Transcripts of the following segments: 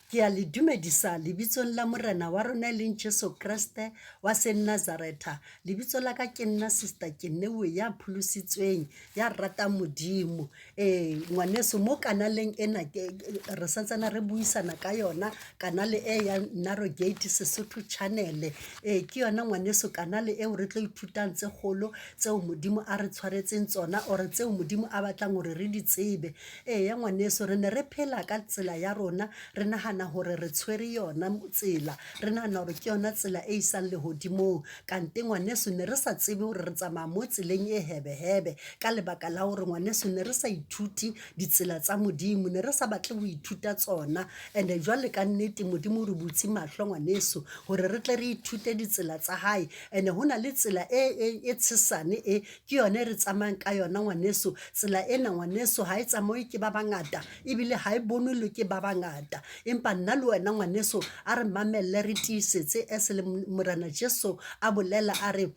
Ke a le dumedisa lebitsong la Morena wa rona e leng Jesu Kreste wa Senazaretha. Lebitso la ka ke nna Sister Keneuwe ya pholositsweng, ya ratang Modimo. Ee, ngwaneso mo kanaleng ena ke re santsane re buisana ka yona kanale e ya Narrow Gate Sesotho Channel. Ee, ke yona ngwaneso kanale eo re tlo ithutang tse kgolo tseo Modimo a re tshwaretseng tsona or tseo Modimo a batlang hore re di tsebe. Eya ngwaneso, re ne re phela ka tsela ya rona, re nahana hore re tshwere yona tsela, re nahana hore ke yona tsela e isang lehodimong. Kante ngwaneso ne re sa tsebe hore re tsamaya mo tseleng e hebehebe ka lebaka la hore ngwaneso ne re sa ithuti ditsela tsa Modimo, ne re sa batle ho ithuta tsona. And-e jwale kannete Modimo o re butse mahlo ngwaneso hore re tle re ithute ditsela tsa hae. And-e ho na le tsela e tshesane e Ke yona e re tsamayang ka yona ngwaneso. Tsela ena ngwaneso ha e tsamawe ke ba bangata ebile ha e bonwe le ke ba bangata. Empa nna le wena ngwaneso a re mamelle re tiisetse as le Morena Jesu a bolela a re,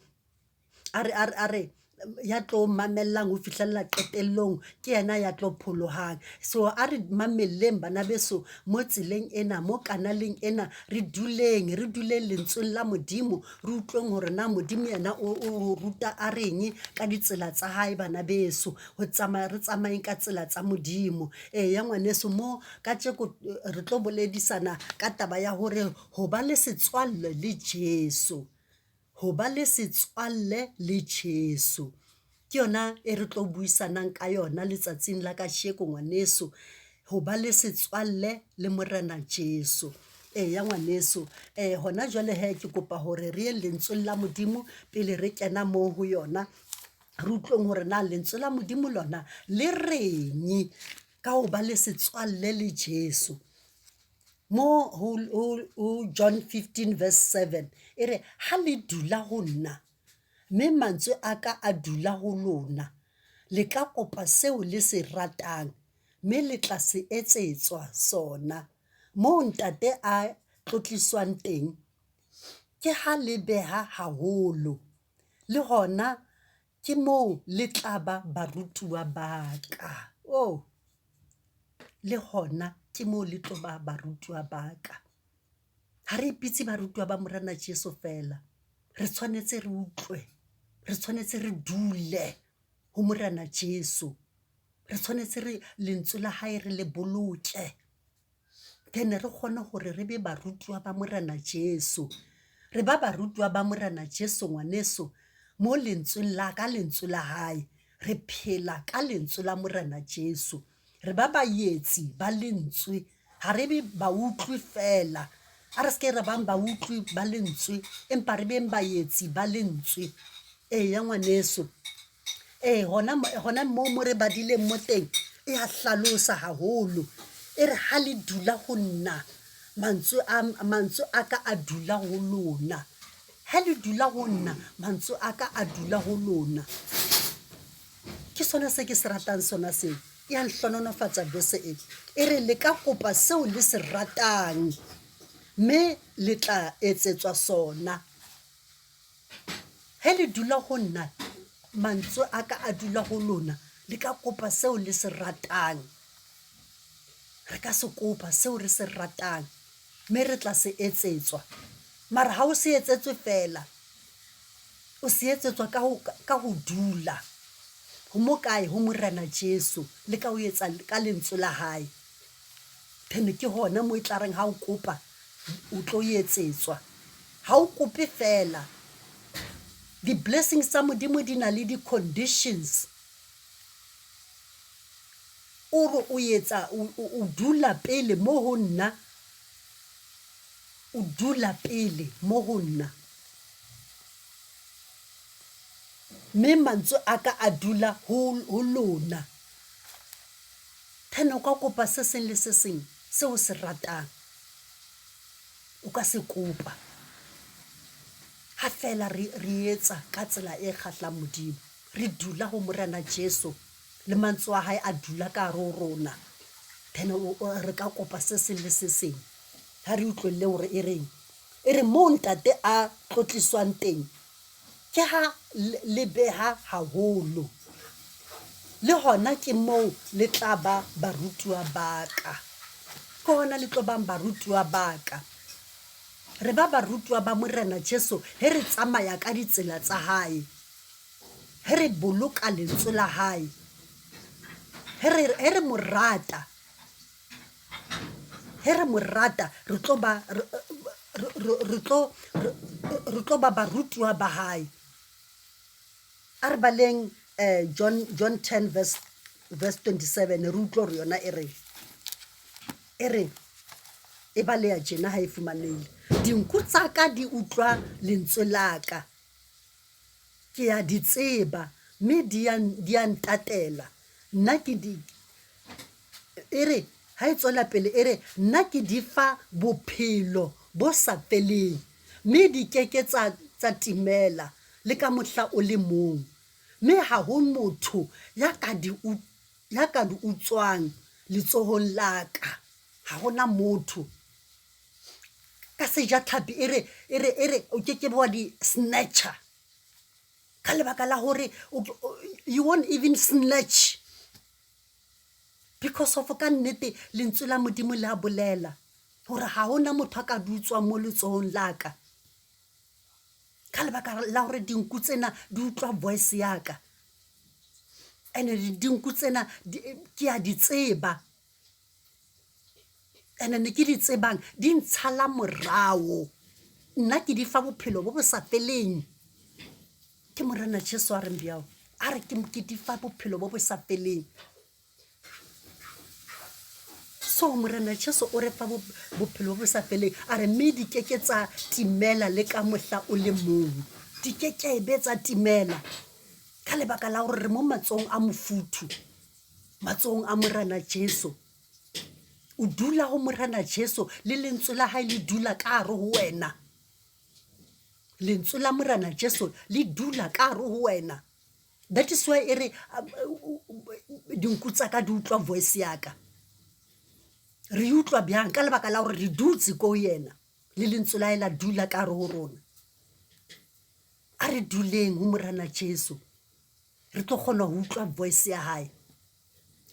a re, a re, a re ya tlo mamellang ho fihlella qetellong ke yena ya tlo pholohang. So a re mamelleng bana beso mo tseleng ena, mo kanaleng ena, re duleng, re duleng lentsweng la Modimo. Re utlweng hore na Modimo yena o o ruta a reng ka ditsela tsa hae bana beso. Ho tsamaya re tsamayeng ka tsela tsa Modimo. Eya ngwaneso mo kajeko re tlo boledisana ka taba ya hore ho ba le setswalle le Jesu. Ho ba le setswalle le Jesu. Ke yona e re tlo buisanang ka yona letsatsing la kasheko ngwaneso. Ho ba le setswalle le Morena Jesu. Eya ngwaneso, hona jwale hee ke kopa hore re ye lentsweng la Modimo pele re kena moo ho yona. Re utlweng hore na lentswe la Modimo lona le reng ka ho ba le setswalle le Jesu. Mo ho John 15 verse 7 e re, ha le dula ho nna, mme mantswe a ka a dula ho lona, le ka kopa seo le se ratang, mme le tla se etsetswa sona. Moo Ntate a tlotliswang teng, ke ha le beha haholo, le hona ke moo le tla ba barutuwa ba ka. Oh, le hona ke moo le tlo ba barutuwa ba ka. Ha re ipitse barutuwa ba Morena Jesu feela, re tshwanetse re utlwe, re tshwanetse re dule ho Morena Jesu. Re tshwanetse re lentswe la hae re le boloke, then re kgone hore re be barutuwa ba Morena Jesu. Re ba barutuwa ba Morena Jesu ngwaneso mo lentsweng la ka lentswe la hae. Re phela ka lentswe la Morena Jesu. Re ba baetsi ba lentswe, ha re be bautlwi feela. A re se ke ra bang bautlwi ba lentswe, empa re beng baetsi ba lentswe. Eya ngwaneso, ee hona hona moo mo re badileng mo teng, e ya hlalosa haholo. E re ha le dula ho nna, mantswe a mantswe a ka a dula ho lona. Ha le dula ho nna, mantswe a ka a dula ho lona. Ke sona se ke se ratang sona seo. E a nhlohonolofatsa vese e. E re le ka kopa seo le se ratang, mme le tla etsetswa sona. He le dula ho nna, mantswe a ka a dula ho lona, le ka kopa seo le se ratang. Re ka se kopa seo re se ratang, mme re tla se etsetswa. Mara ha o se etsetswe feela, o se etsetswa ka ho, ka ho dula ho mo kae, ho Morena Jesu, le ka ho etsa ka lentswe la hae. Then ke hona moo e tla reng ha o kopa, o tlo etsetswa. Ha o kope feela. Di-blessings tsa Modimo di na le di-conditions. O re o etsa, o dula pele mo ho nna, o dula pele mo ho nna. Mme mantswe a ka a dula ho, ho lona. Then o ka kopa se seng le se seng seo o se ratang. O ka se kopa. Ha feela re, re etsa ka tsela e kgahlang Modimo. Re dula ho Morena Jesu, le mantswe a hae a dula ka hare ho rona. Then re ka kopa se seng le se seng. Ha re utlwelleng hore e reng. E re moo Ntate a tlotliswang teng, ke ha le beha haholo, le hona ke moo le tla ba barutuwa ba ka. Ke Ke hona le tlo bang barutuwa ba ka. Re ba barutuwa ba Morena Jesu he re tsamaya ka ditsela tsa hae, he re boloka lentswe la hae, he re, he re mo rata, he re mo rata re tlo ba, re, re, re tlo, re tlo ba barutuwa ba hae. A re baleng John, John 10 verse, verse 27 re utlwe hore yona e reng. E re, E baleha tjena ha e fumanehile, Dinku tsa ka di utlwa lentswe la ka, ke a di tseba, mme di a, di a ntatela. Nna ke di, e re, ha e tswela pele e re, nna ke di fa bophelo bo sa feleng, mme di ke ke tsa, tsa timela le ka mohla o le mong, mme ha ho motho ya ka di ya ka di utswang letsohong la ka. Ha ho na motho. Ka sejatlhapi e re, e re, e re o ke ke be wa di snatcher. Ka lebaka la hore you won't even snatch. Because of ka nnete lentswe la Modimo le a bolela hore ha ho na motho a ka di utswang mo letsohong la ka. Ka lebaka la hore dinku tsena di utlwa voice ya ka. Ene dinku tsena ke a di tseba. Ene ne ke di tsebang di ntshala morao. Nna ke di fa bophelo bo bo sa feleng. Ke Morena Jesu a reng bjao. A re ke di fa bophelo bo bo sa feleng. So Morena Jesu o re fa bophelo bo bo sa feleng. A re mme di ke ke tsa timela le ka mohla o le mong. Di ke ke be tsa timela. Ka lebaka la gore re mo matsogong a mofuthu, matsogong a Morena Jesu. O dula go Morena Jesu le lentswe la hae le dula ka gare go wena. Lentswe la Morena Jesu le dula ka gare go wena. That is why e re dinku tsa ka di utlwa voice ya ka. Re utlwa bjang? Ka lebaka la gore re dutse ko yena le lentswe la hae la dula ka gare go rona. A re duleng ho Morena Jesu, re tlo kgona ho utlwa voice ya hae.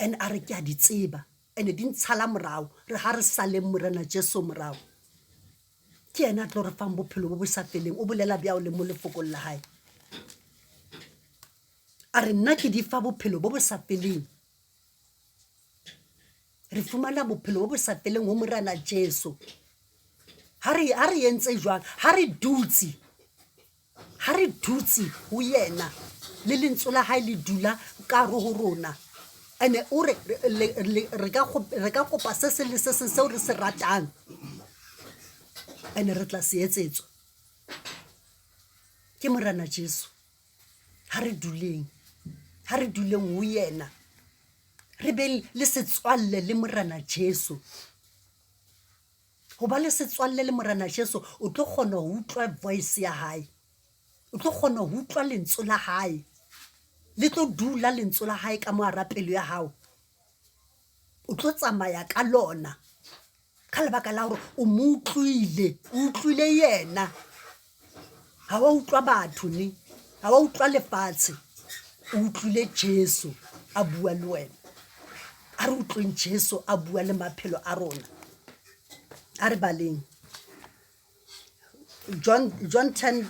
And a re ke a di tseba, and di ntshala morao, re ha re saleng Morena Jesu morao. Ke yena a tlo re fang bophelo bo bo sa feleng, o bolela bjao le mo lefokong la hae. A re nna ke di fa bophelo bo bo sa feleng. Re fumana bophelo bo bo sa feleng ho Morena Jesu. Ha re, ha re entse jwang? Ha re dutse, ha re dutse ho yena le lentswe la hae le dula ka hare ho rona. Ene o re, re ka, re ka kopa se seng le se seng seo re se ratang, ene re tla se etsetswa ke Morena Jesu. Ha re duleng, ha re duleng ho yena, re beng le setswalle le Morena Jesu. Ho ba le setswalle le Morena Jesu, o tlo kgona ho utlwa voice ya hae, o tlo kgona ho utlwa lentswe la hae, le tlo dula lentswe la hae ka mo hara pelo ya hao. O tlo tsamaya ka lona ka lebaka la gore o mo utlwile, o utlwile yena. Ha wa utlwa batho ne, ha wa utlwa lefatshe, o utlwile Jesu a bua le wena. A re utlweng Jesu a bua le maphelo a rona. A re baleng John, John 10,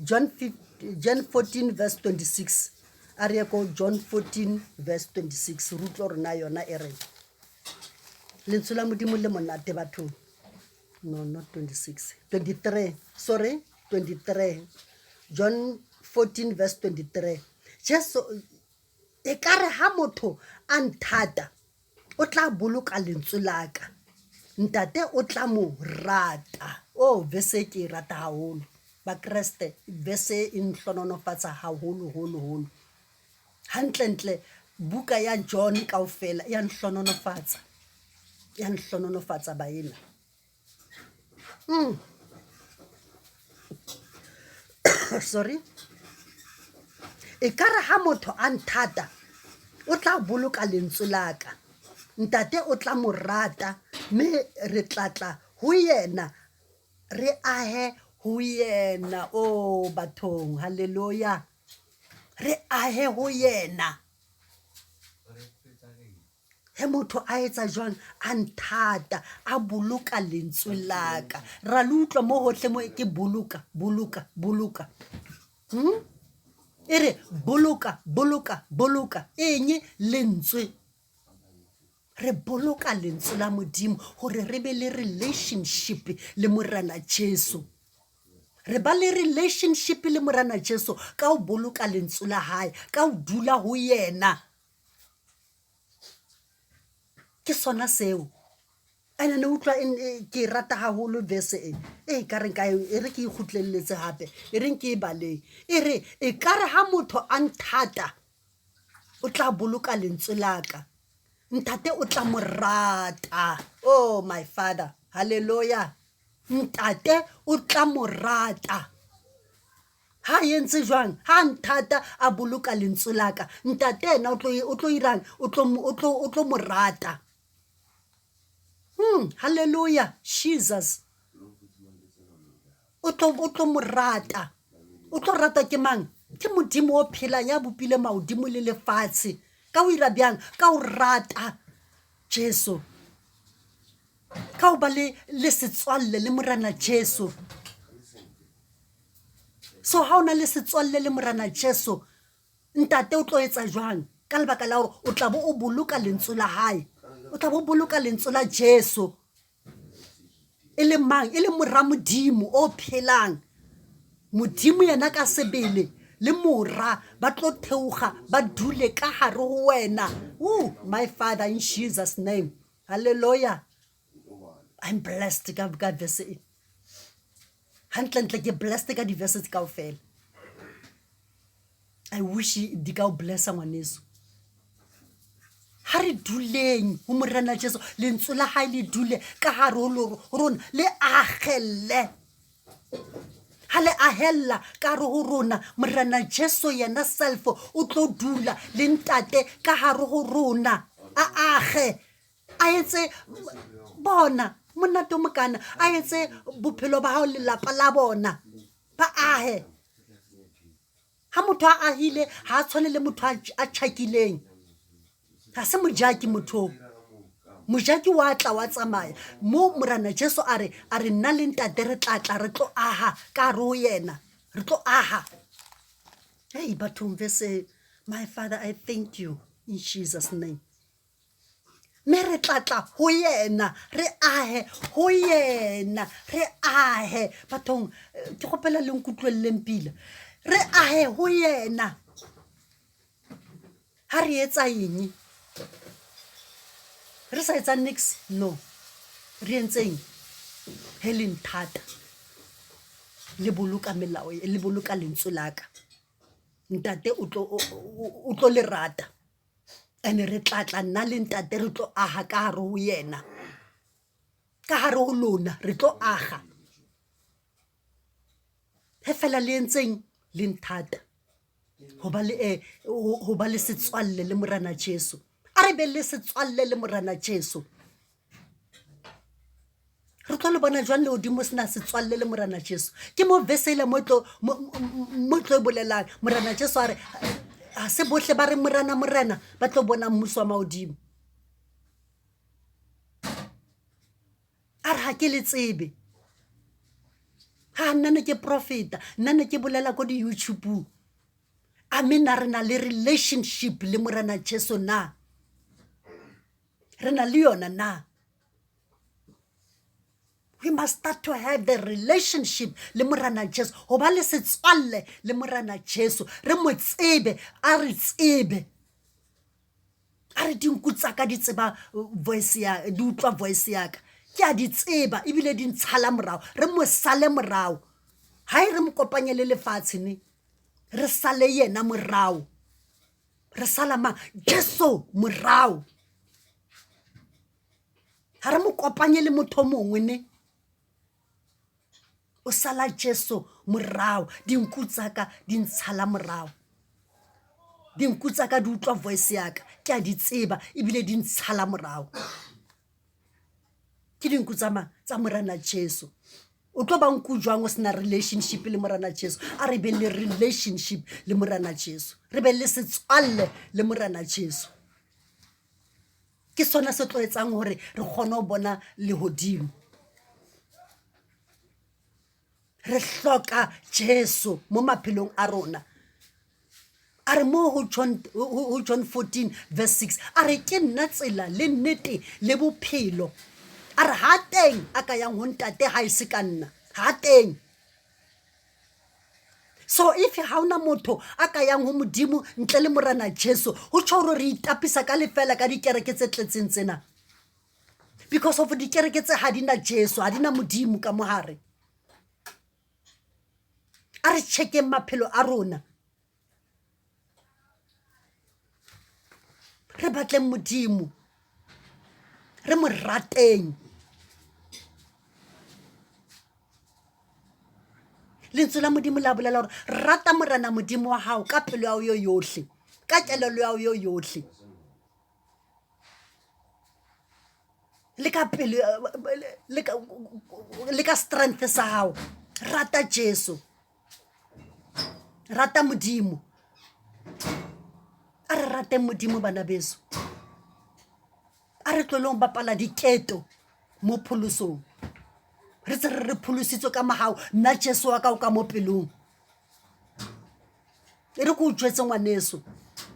John, John 14 verse 26. A re ye ko John 14 verse 26 re utlwe gore na yona e reng. Lentswe la Modimo le monate bathong. No, not 26. 23. Sorry, 23. John 14 verse 23. Jesu ekare ha motho a nthata o tla boloka lentswe la ka. Ntate o tla mo rata. Oh, verse e ke e rata haholo. Bakreste, verse e nhlononofatsa haholo holo holo. Hantlentle buka ya John kaofela ya nhlononofatsa. Ya nhlononofatsa baena. Sorry. Ekare ha motho a nthata, o tla boloka lentswe la ka. Ntate o tla mo rata, mme re tla tla ho yena, re ahe ho yena. Oh, bathong, hallelujah. Re ahe ho yena. He motho a etsa jwang? A nthata, a boloka lentswe la ka. Ra le utlwa mo hohle mo ke boloka, boloka, boloka. E re boloka, boloka, boloka. Eng? Lentswe. Re boloka lentswe la Modimo hore re be le relationship le Morena Jesu. Re ba le relationship le Morena Jesu ka ho boloka lentswe la hae, ka ho dula ho yena. Ke sona seo. Ene ne utlwa ke e rata haholo verse e. E ka re nka e re ke e kgutlelletse hape. E reng ke e baleng. E re ekare ha motho a nthata o tla boloka lentswe la ka. Ntate o tla mo rata. Oh my father. Hallelujah. Ntate o tla mo rata. Ha a entse jwang? Ha a nthata a boloka lentswe la ka. Ntate yena o tlo o tlo irang? O tlo o tlo o tlo mo rata. Hallelujah. Jesus. O tlo o tlo mo rata. O tlo ratwa ke mang? Ke Modimo o phelang ya bopile mahodimo le lefatshe. Ka ho ira bjang? Ka ho rata Jesu. Ka ho ba le le setswalle le Morena Jesu. So ha o na le setswalle le Morena Jesu, Ntate o tlo etsa jwang? Ka lebaka la hore o tla bo o boloka lentswe la hae. O tla bo o boloka lentswe la Jesu. E le mang? E le Mora Modimo o phelang. Modimo yena ka sebele le Mora ba tlo theoga ba dule ka hare ho wena. Ooh, my Father in Jesus name. Hallelujah. I'm blessed ka ka verse e. Hantlentle ke blessed ka di-verse tse kaofela. I wish di ka o blessa ngwaneso. Ha re duleng ho Morena Jesu, lentswe la hae le dule ka hare ho rona, le agelle. Ha le ahella ka hare ho rona, Morena Jesu yena self o tlo dula le Ntate ka hare ho rona, a age, a etse bona monate o mokana, a etse bophelo ba hao lelapa la bona, ba ahe. Ha motho a ahile ha a tshwane le motho a tjhakileng. Ga se mojaki motho oo. Mojaki wa tla wa tsamaya. Mo Morena Jesu a re, a re nna le Ntate re tla tla re tlo aha ka hare ho yena. Re tlo aha. Hey bathong verse, my Father I thank you in Jesus name. Mme re tla tla ho yena, re ahe ho yena, re ahe. Bathong, ke kgopela le nkutlwelleng pila. Re ahe ho yena. Ha re etsa eng? Re sa etsa niks? No. Re entseng? He le nthata, le boloka melao, le boloka lentswe la ka. Ntate o tlo o tlo le rata. Ene re tla tla nna le ntate re tlo aha ka hare ho yena. Ka hare ho lona re tlo aga. He fela le entseng? Le nthata. Ho ba le ho ba le setswalle le Morena Jesu. A re be le setswalle le Morena Jesu. Re tlo le bona jwang lehodimo se na setswalle le Morena Jesu? Ke mo verse ele mo tlo mo tlo e bolelang. Morena Jesu a re ha se bohle ba re Morena Morena ba tlo bona mmuso wa mahodimo. A re ha ke le tsebe. Ha nna ne ke profeta, nna ne ke bolela ko di-YouTube-ong. A mme na re na le relationship le Morena Jesu na? Re na le yona na? We must start to have the relationship le Morena Jesu. Ho ba le setswalle le Morena Jesu. Re mo tsebe, a re tsebe. A re dinku tsa ka di tseba voice ya, di utlwa voice ya ka. Ke a di tseba ebile di ntshala morao. Re mo sale morao. Ha e re mo kopanye le lefatshe ne. Re sale yena morao. Re sala mang? Jesu morao. Ha re mo kopanye le motho o mongwe ne. O sala Jesu morao. Dinku tsa ka di ntshala morao. Dinku tsa ka di utlwa voice ya ka. Ke a di tseba ebile di ntshala morao. Ke dinku tsa mang? Tsa Morena Jesu. O tlo ba nku jwang o sena relationship le Morena Jesu? A re be le relationship le Morena Jesu. Re be le setswalle le Morena Jesu. Ke sona se tlo etsang hore re kgone ho bona lehodimo. Re hloka Jesu mo maphelong a rona. A re mo ho John, ho John 14 verse 6, a re ke nna tsela le nnete le bophelo. A re ha teng a ka yang ho ntate ha e se ka nna. Ha teng. So if ha ona motho a ka yang ho Modimo ntle le Morena Jesu, ho tjho hore re itapisa ka lefela ka dikereke tse tletseng tsena. Because of dikereke tse ha di na Jesu, ha di na Modimo ka mohare. A re checkeng maphelo a rona. Re batleng Modimo, re mo rateng. Lentswe la Modimo la bolela hore rata Morena Modimo wa hao ka pelo ya hao yo yohle, ka kelello ya hao yo yohle. Le ka pelo le ka strength sa hao. Rata Jesu. Rata Modimo. A re rateng Modimo bana beso. A re tlohelleng ho bapala diketo mo pholosong. Re tse re re pholositswe ka mohau, nna Jesu wa ka o ka mo pelong. E re ke o jwetse ngwaneso,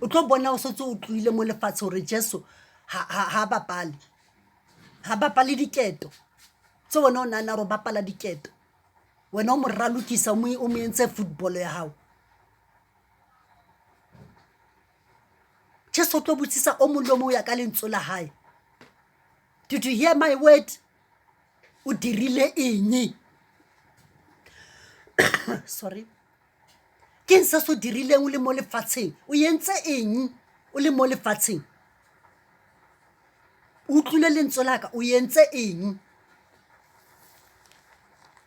o tlo bona o setse o tlohile mo lefatshe hore Jesu ha bapale. Ha bapale diketo tse wena o nahana hore o bapala diketo. Wena o mo ralokisa, o mo entse football ya hao. Jesu o tlo botsisa o mong le o mong ho ya ka lentswe la hae. Did you hear my word? O dirile eng? Sorry. Ke eng se se o dirileng o le mo lefatsheng? O entse eng o le mo lefatsheng? O utlwile lentswe la ka, o entse eng?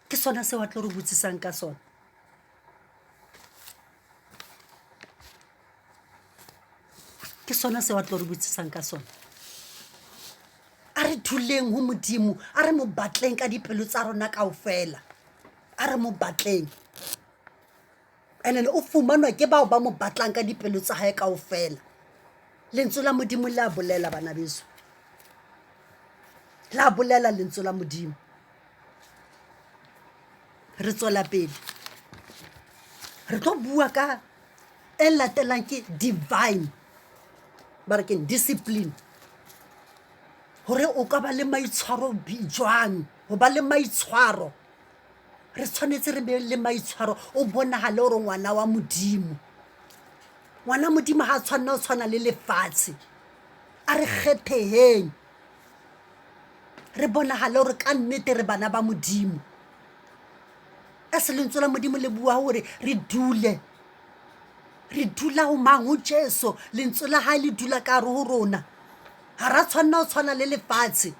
Ke sona seo a tlo re botsisang ka sona. Ke sona seo a tlo re botsisang ka sona. A re duleng ho Modimo, a re mo batleng ka dipelo tsa rona kaofela. A re mo batleng. And then o fumanwa ke bao ba mo batlang ka dipelo tsa hae kaofela. Lentswe la Modimo le a bolela bana beso. La bolela lentswe la Modimo. Re tswela pele. Re tlo bua ka e latelang ke divine ba re keng discipline. Hore o ka ba le maitshwaro jwang, ho ba le maitshwaro. Re tshwanetse re be le maitshwaro, o bonahale hore ngwana wa Modimo. Ngwana Modimo ha a tshwanna ho tshwana le lefatshe. A re kgetheheng, re bonahale hore ka nnete re bana ba Modimo. As lentswe la Modimo le bua hore re dule, re dula ho mang? Ho Jesu. Lentswe la hae le dula ka hare ho rona. Ha ra tshwanna ho tshwana le lefatshe.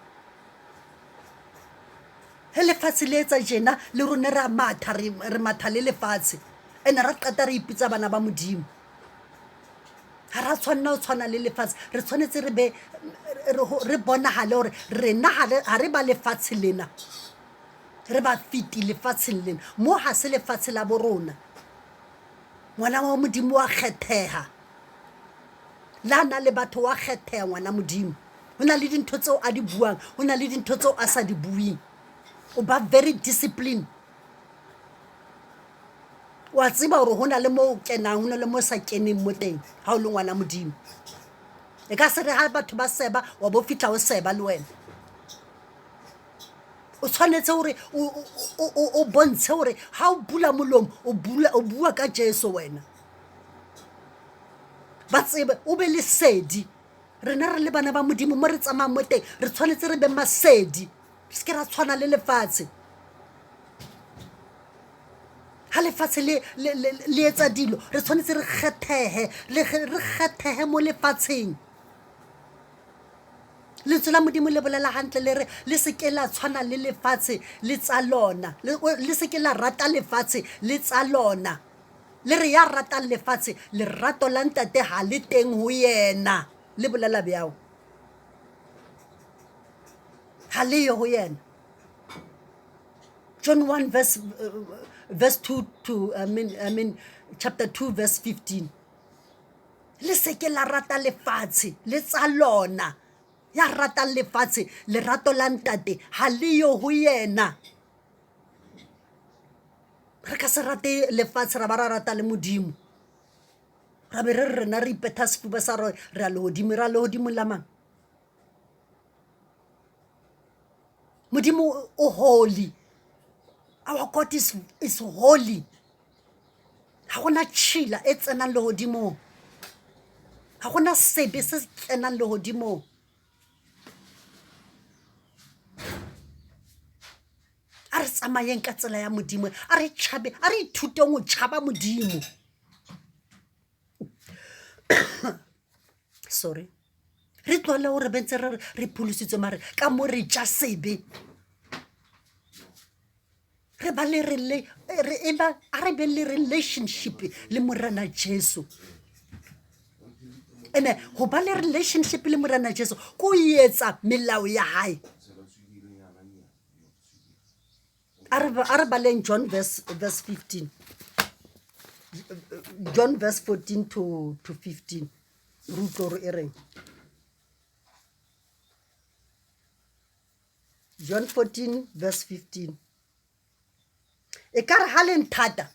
He lefatshe le etsa tjena, le rona re a matha, re matha le lefatshe. Ene ra qeta re ipitsa bana ba Modimo. Ha ra tshwanna ho tshwana le lefatshe. Re tshwanetse re be, re bonahale hore rena ha re ba lefatshe lena. Re ba feti lefatsheng lena. Mo ha se lefatshe la bo rona. Ngwana wa Modimo wa kgetheha. Le ha na le batho wa kgetheha ngwana Modimo. Ho na le dintho tseo a di buang, ho na le dintho tseo a sa di bueng. O ba very discipline. Wa tseba hore ho na le mo o kenang, ho na le mo sa keneng mo teng ha o le ngwana Modimo. E ka se re ha batho ba seba, wa bo fihla o seba le wena. O tshwanetse hore o bontshe hore ha o bula molomo, o bula o bua ka Jesu wena. Ba tsebe o be lesedi. Rena re le bana ba Modimo mo re tsamayang mo teng, re tshwanetse re be masedi. Re se ke ra tshwana le lefatshe. Ha lefatshe le le etsa dilo, re tshwanetse re kgethehe, re kgethehe mo lefatsheng. Lentswe la Modimo le bolela hantle le re le se ke la tshwana le lefatshe le tsa lona. Le se ke la rata lefatshe le tsa lona. Le re ya ratang lefatshe, lerato la Ntate ha le teng ho yena. Le bolela bjao. Ha le yo ho yena. John 1 verse, verse 2 to, I mean, chapter 2 verse 15. Le se ke la rata lefatshe le tsa lona. Ya ratang lefatshe, lerato la Ntate ha le yo ho yena. Re ka se rate lefatshe ra ba ra rata le Modimo. Ra be re re rena re ipetha sefuba sa re re a lehodimo, re a lehodimong la mang? Modimo o holy. Our God is holy. Ga gona tšhila e tsenang legodimong. Ga gona sebe se se tsenang legodimong. A re tsamayeng ka tsela ya Modimo, a re tšhabe, a re ithuteng go tšhaba Modimo. Sorry. Re tlogele gore be ntse re re pholositswe mare ka mo re ja sebe. Re ba le re eba a re be le relationship le Morena Jesu. Ene go ba le relationship le Morena Jesu ko etsa melao ya hae. A re baleng John verse 15. John verse 14 to 15. Re utlwe gore e reng. John 14 verse 15. E ka re ha le nthata,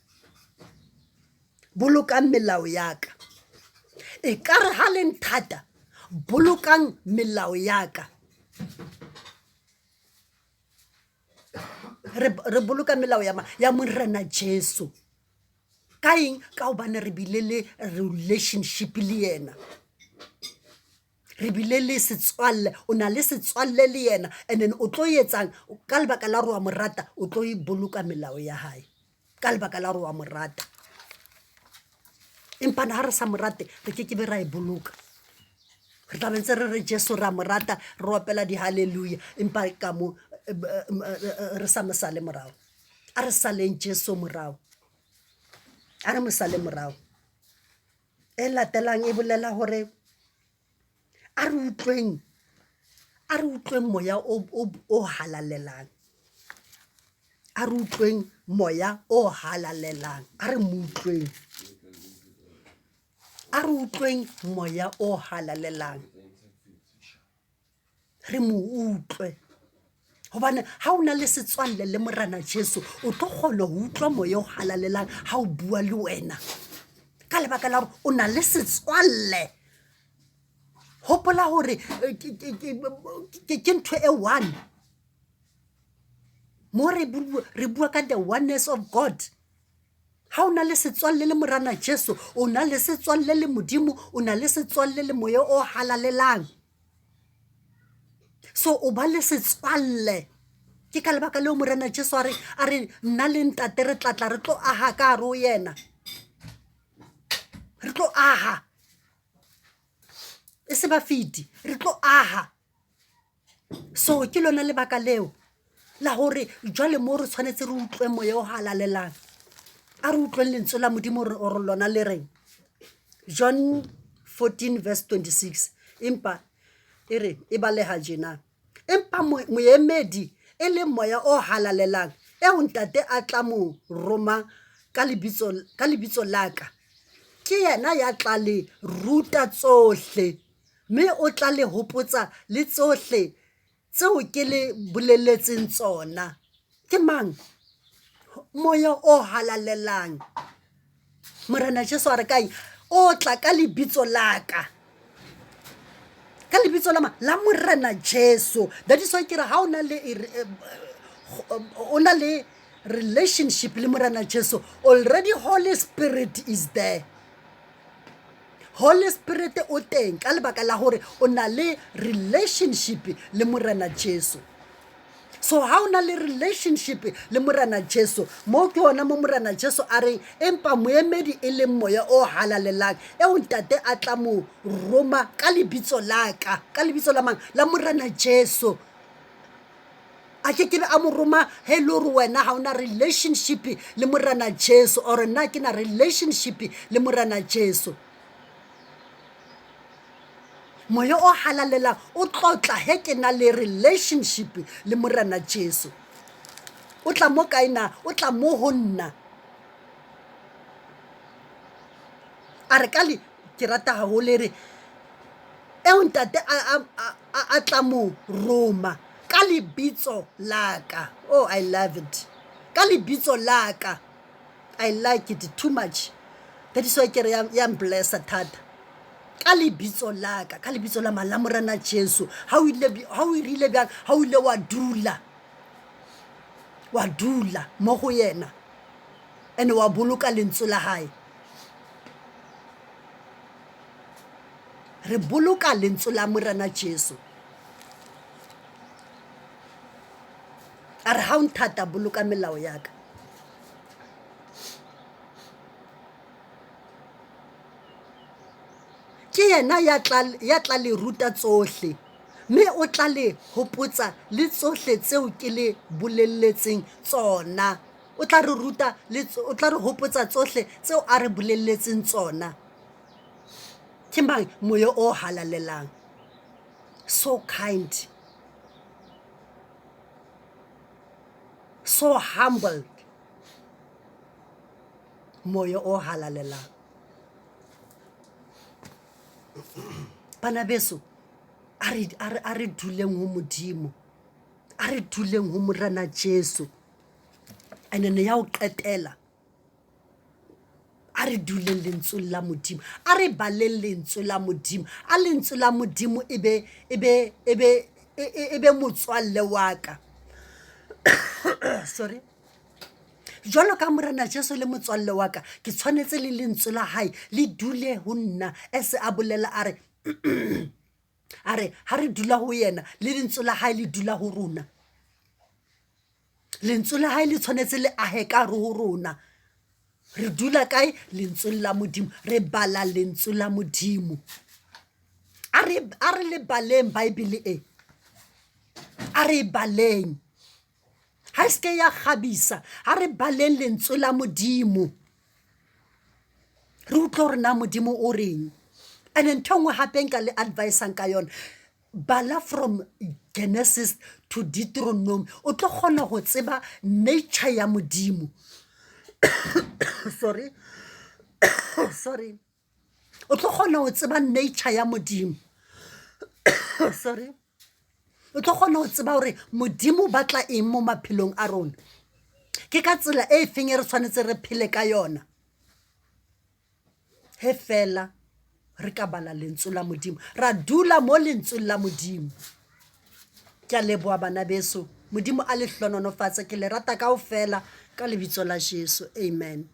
bolokang melao ya ka. E ka re ha le nthata, bolokang melao ya ka. Re boloka melao ya Morena Jesu. Ka eng? Ka hobane re bile le relationship le yena. Re bile le setswalle, o na le setswalle le yena and then o tlo etsang ka lebaka la gore wa mo rata, o tlo e boloka melao ya hae ka lebaka la gore wa mo rata. Empa ha re sa mo rate, re ke ke be ra e boloka. Re tla be ntse re re Jesu ra mo rata, re opela di-hallelujah, empa ka mo re sa mo sale morao. A re saleng Jesu morao, a re mo sale morao. E latelang e bolela hore a re utlweng, a re utlweng moya o halalelang. A re utlweng moya o halalelang, a re mo utlweng. A re utlweng moya o halalelang. Re mo utlwe. Hobane ha o na le setswalle le Morena Jesu, o tlo kgona ho utlwa moya o halalelang ha o bua le wena. Ka lebaka la hore o na le setswalle. Hopola hore ke ntho e one. Mo re bua ka the oneness of God. Ha o na le setswalle le Morena Jesu, o na le setswalle le Modimo, o na le setswalle le moya o halalelang. So o ba le setswalle. Ke ka lebaka leo Morena Jesu a re, a re nna le ntate re tla tla re tlo aha ka hare ho yena. Re tlo aha. E se bafeti, re tlo aha. So ke lona lebaka leo la hore jwale mo re tshwanetse re utlwe moya o halalelang. A re utlweng lentswe la Modimo hore lona le reng. John 14 verse 26. Empa e re e baleha tjena. Empa moemedi e leng moya o halalelang eo ntate a tla mo roma ka lebitso la ka, ke yena ya tla le ruta tsohle, mme o tla le hopotsa le tsohle tseo ke le boleletseng tsona. Ke mang? Moya o halalelang. Morena Jesu a re kae? O tla ka lebitso la ka. Ka lebitso la ma? La Morena Jesu. That is why ke re ha o na le o na le relationship le Morena Jesu, already Holy Spirit is there. Holy Spirit o teng ka lebaka la hore o na le relationship le Morena Jesu. So ha o na le relationship le Morena Jesu, mo ke hona mo Morena Jesu a reng empa moemedi e leng moya o halalelang eo ntate a tla mo roma ka lebitso la ka, ka lebitso la mang? La Morena Jesu. A ke ke be a mo roma he le hore wena ha o na relationship le Morena Jesu or nna ke na relationship le Morena Jesu. Moya o halalelang o tlotla he ke na le relationship le Morena Jesu. O tla mo kae na? O tla mo ho nna. A re ka le ke rata haholo e re. Eo Ntate a tla mo roma ka lebitso la ka. Oh, I love it. Ka lebitso la ka. I like it too much. That is why ke re ya mblessa thata. Ka lebitso la ka, ka lebitso la mang? La Morena Jesu. Ha o ile, ha o rile bjang, ha o ile wa dula, wa dula mo go yena, ene wa boloka lentswe la hae. Re boloka lentswe la Morena Jesu. A re ha o nthata boloka melao ya ka. Ke yena ya tla, ya tla le ruta tsohle, mme o tla le hopotsa le tsohle tseo ke le bolelletseng tsona. O tla re ruta le, o tla re hopotsa tsohle tseo a re bolelletseng tsona. Ke mang? Moya o Halalelang. So kind. So humbled. Moya o Halalelang. Bana beso, a re, a re, a re duleng ho Modimo. A re duleng ho Morena Jesu. And then ya ho qetela, a re duleng lentsweng la Modimo. A re baleng lentswe la Modimo. A lentswe la Modimo e be, e be, e be, e be motswalle wa ka. Sorry. Jwalo ka Morena Jesu le motswalle wa ka, ke tshwanetse le lentswe la hae le dule ho nna. As a bolela a re, a re ha re dula ho yena le lentswe la hae le dula ho rona. Lentswe la hae le tshwanetse le ahe ka hare ho rona. Re dula kae? Lentsweng la Modimo. Re bala lentswe la Modimo. A re, a re le baleng Bible e. A re e baleng. Ha e se ke ya kgabisa. Ha re baleng lentswe la Modimo. Re utlwe hore na Modimo o reng. And ntho e nngwe hape nka le advise-ang ka yona, bala from Genesis to Deuteronomy. O tlo kgona ho tseba nature ya Modimo. Sorry. Sorry. O tlo kgona ho tseba nature ya Modimo. Sorry. O tlo kgona ho tseba hore Modimo o batla eng mo maphelong a rona. Ke ka tsela e feng e re tshwanetse re phele ka yona. He fela re ka bala lentswe la Modimo, ra dula mo lentsweng la Modimo. Ke a leboha bana beso. Modimo a le hlohonolofatse. Ke le rata kaofela ka lebitso la Jesu. Amen.